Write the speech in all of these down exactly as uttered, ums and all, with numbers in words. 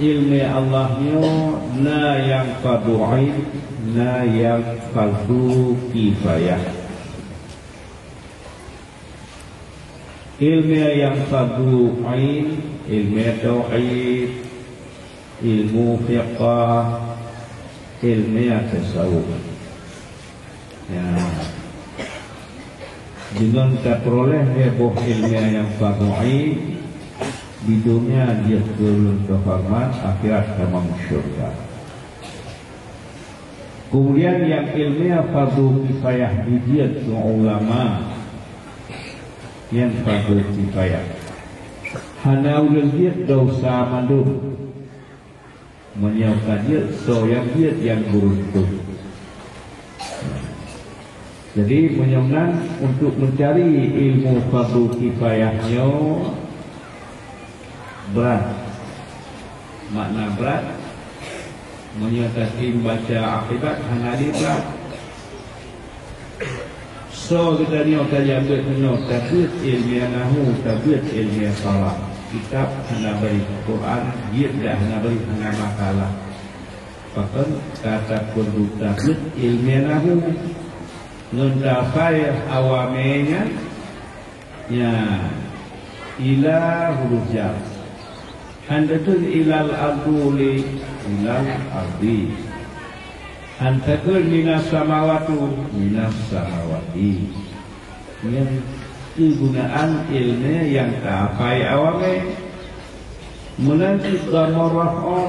Ilmu Allah nyoe na nyang fardu ain, na nyang fardu kifayah. Ilmu nyang fardu ain, ilmu tauhid, ilmu fiqah, ilmu tasawuf. Ya. Deungon tapeuroleh lé boh ilmu nyang fardu ain di dunia, jeuet keu ureuëng teuhoreumat, akhirat tamong syurga. Keumudian nyang ilmu fardu kifayah jeuet keu ulama, nyang fardu kifayah. Hana ureuëng jeuet desya mandum. Meunyoe ka jeuet, soe nyang jeuet nyang beuruntung. Jadi, meunyoe nan untuk meucari ilmu fardu kifayah nyoe brat. Makna brat, meunyoe tatem baca akibat hana lé brat. Soe geutanyoe tajak beuet meunoe, tabeuet ilmu nahu, tabeuet ilmu sarah. Kitab hana bri, Quran jeuet dak hana bri, hana masalah. Pakon ka tapeurlu tabeuet ilmu nahu ngon tafai awamé nyan, nya ila huruf jar. Han teukeun ilal ardu lé ilal ardi. Han teukeun minas samawatu minas samawati. Nyan keugunaan ilmu nyang tafai awamé. Meunan cit dhamma raf'a.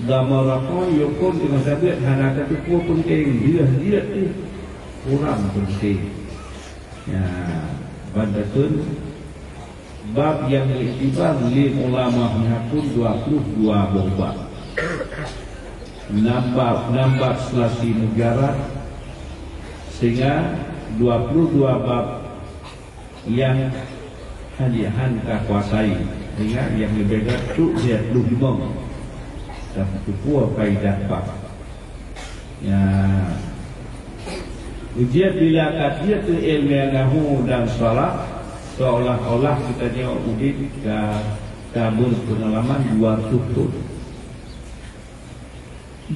Dhamma raf'a yukon di masa biet hana tateupeue peunteng, jeuet-jeuet pih kurang peunteng. Ya, ban teukeun bab nyang geuiktibar lé ulama nyan pun dua puluh dua boh bab. Nam bab, nam bab seulasi mujarad, sehingga dua puluh dua bab nyang hana han takuasai, sehingga nyang leubeh gét trok siat ploh limong. Tateupeue faidah bab. Ya. Ujian bila ka jeuet keu ilmu nahu dan sarah, seolah-olah geutanyoe udeb ka, ka beupengalaman dua reutôh thon.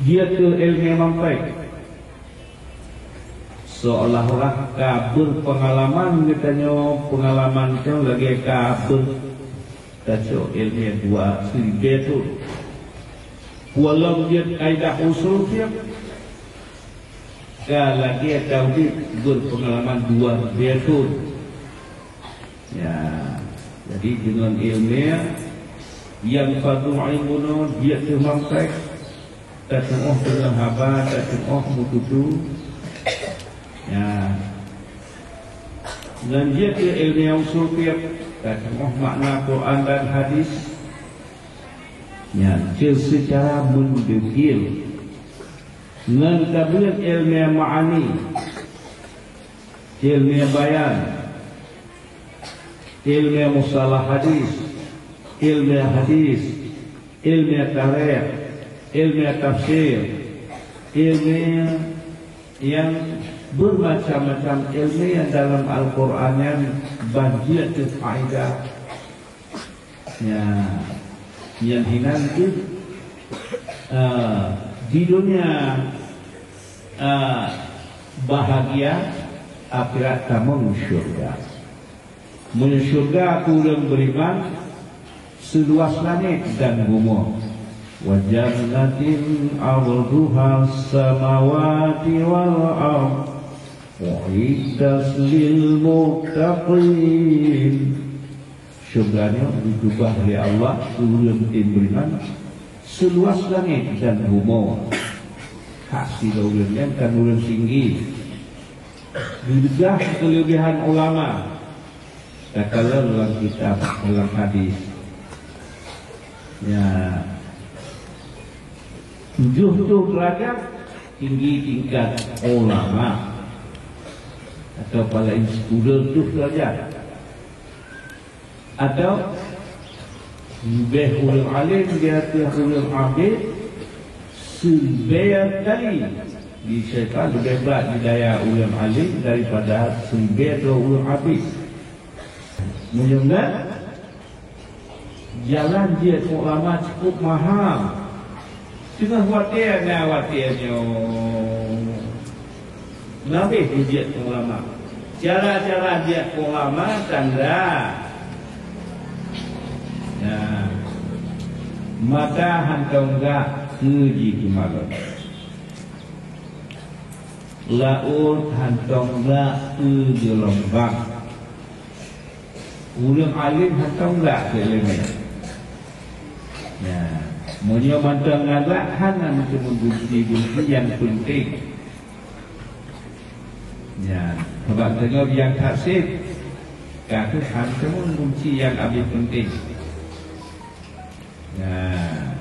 Jeuet keu ilmu mantiq, seolah-olah ka beupengalaman geutanyoe, pengalaman nyoe lagée ka beu- Tacok ilmu dua siribée thon. Peue lom jeuet kaidah usul fiqh, ka lagée tauhid beupengalaman dua siribée thon. Ya, jadi deungon ilmu nyang fardu ain bunoe jeuet keu mantiq, tateu'oh deungon haba, tateu'oh meututoe. Ya. Ngon jeuet keu ilmu usul fiqh, tateu'oh makna Quran dan hadis. Nyan cit seucara meundeukil. Ngon tabeuet ilmu ma'ani, ilmu bayan, ilmu mustalah hadis, ilmu hadis, ilmu tarikh, ilmu tafsir, ilmu nyang beumacam-macam ilmu nyang dalam Al-Quran nyan ban jeuet keu faedah. Ya, nyan hinan kheueh, eh, di dunia, eh, bahagia, akhirat tamong syurga. Meunyoe syurga keu ureuëng beriman, seuluas langét dan bumoe. Wa jannatin arduhas samawati wal ard, uiddat lil muttaqin. Syurga nyoe geukeubah lé Allah keu ureuëng tem beriman seuluas langét dan bumoe. Hak sidroe ureuëng nyan kan ureuëng tinggi. Geudeugah keuleubehan ulama. Takalon lam kitab, lam hadis. Ya. Tujoh ploh derajat tinggi tingkat ulama. Atau pala sepuluh tujoh derajat. Atau leubeh ureuëng alim di ateueh ureuëng abid siribée kali. Di syaitan leubeh brat di daya ureuëng alim daripada siribée droe ureuëng abid. Meunyoe na, Jalan jeuet keu ulama cukup mahal. Teungoh watée na watée nyoe. Leubeh jeuet keu ulama. Cara-cara jeuet keu ulama tanda. Nah, mata hantom gak keu jih keu malon. Laôt hantom gak keu geulumbang. Ureuëng alim hantom gak keu ileumé. Ya, meunyoe mantong galak hana meuteumé gunci-gunci nyang peunteng. Ya, sabab tanyoe nyang that seb ka kheueh hantom gunci nyang abéh peunteng. Nah,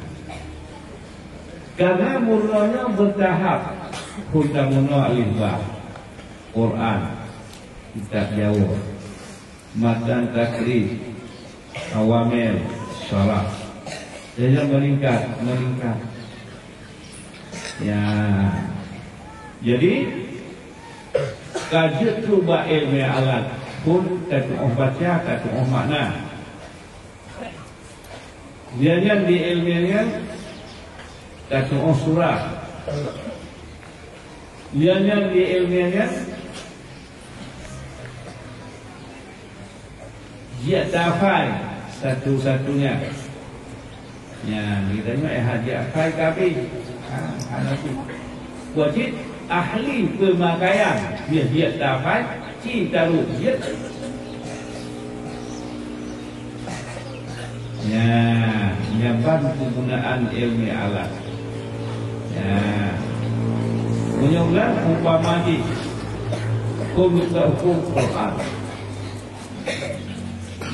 karena murnonya bertahap, phôn tamurno alif ba, Quran, kitab Jawa, matan takrib, awamel, syarah. Jadi meningkat, meningkat. Ya, jadi ka jeuet keu bak ilmu alat, phôn tatuoh baca, tatuoh makna. Nyan-nyan di ilmu nyan tatuoh surah. Nyan-nyan di ilmu nyan jeuet tafai satu-satunya. Nyan, geutanyoe eh hajat kai kabeh. Ha, hana tu. Wajib ahli pemakaian, jeuet-jeuet tafai, ci taruh jeuet. Nyan, nyan ban kegunaan ilmu alat. Nyan. Meunyoe umpama jih, kon buka hukum Quran.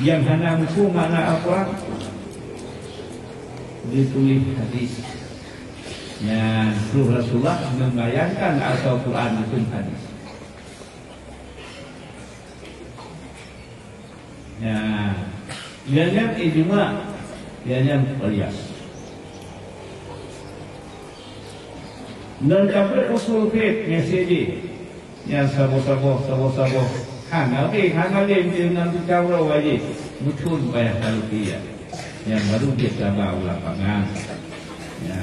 Nyang hana muphom makna Al-Quran, dituléh hadis. Nyan, roh Rasulullah membayangkan asai Quran dituléh hadis. Nyan, nyan ijma, nyan qiyas. Dan kapai usul fiqh nyan siji. Nyang saboh-saboh, saboh-saboh. Hana lé, hana lé deungon teuka uroe wajéb. Meuthon payah talupi ya. Nyang baru jeuet gaba u lapangan. Ya.